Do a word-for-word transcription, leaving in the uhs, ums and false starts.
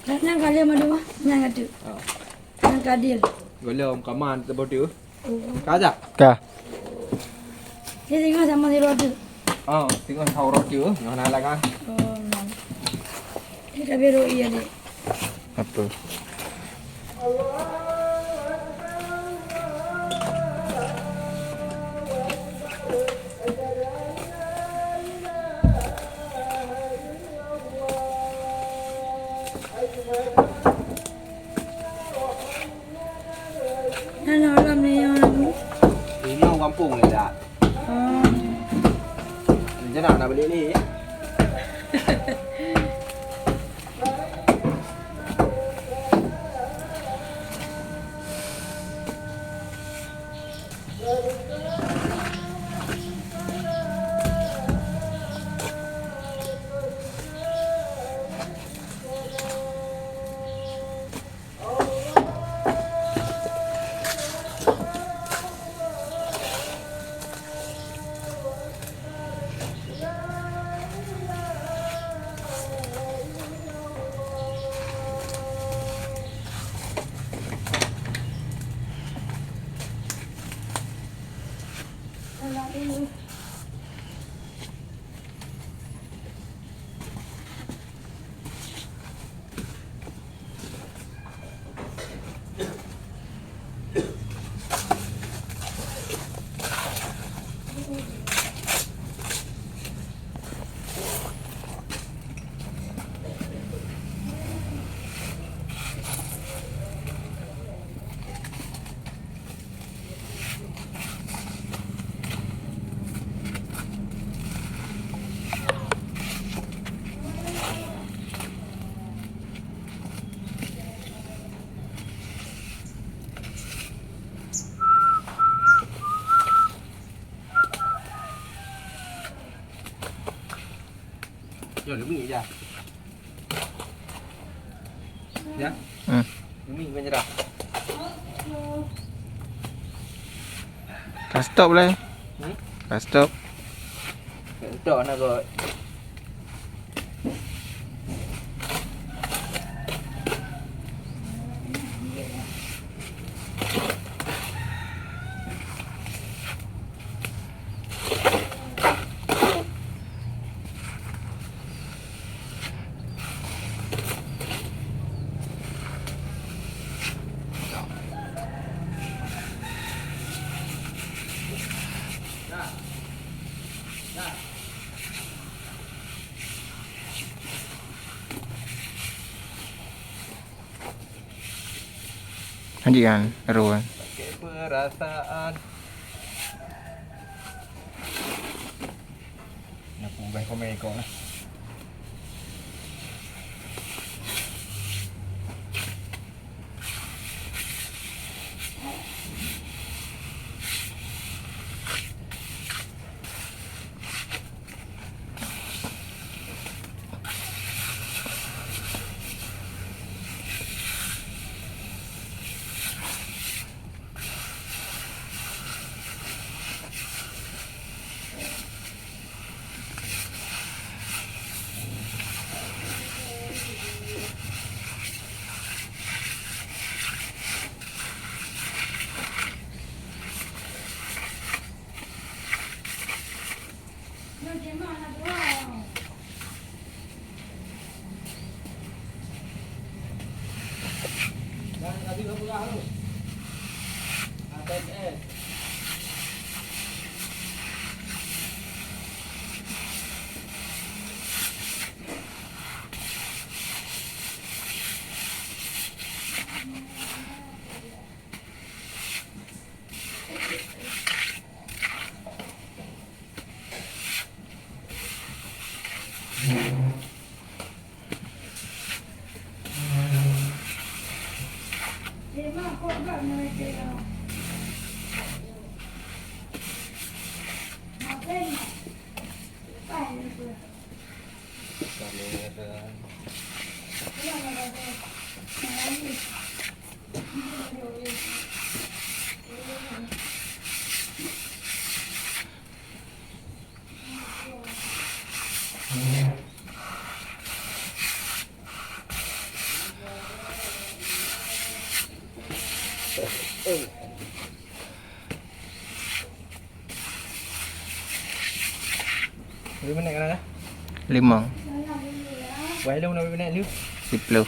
Nyan ka lheueh mandum ah, nyan ka teuk. Oh. Nyan ka adil. Golom kaman teuboh tu. Oh. Ka dah? Ka. Dia tengok sama si Rodi. Oh, tengok sama Rodi tu. Nyoh nak lah kan. Oh, nah. Dia ka bero iya dek. Apa? Hana lam ni yang. Ini orang kampung ni dah. Oh. Rencana nak balik ni. Jom, demi je. Ya? Hmm. Demi menyerah. Ka stop lah. Hmm? Ka stop. Ka stop nak kot. Lanjut kan, Rul. Pakai perasaan. Nak ubah komen kau lah. Berapa minit kena dah? Lima. Wah, lu nak berapa minit lu? Sepuluh.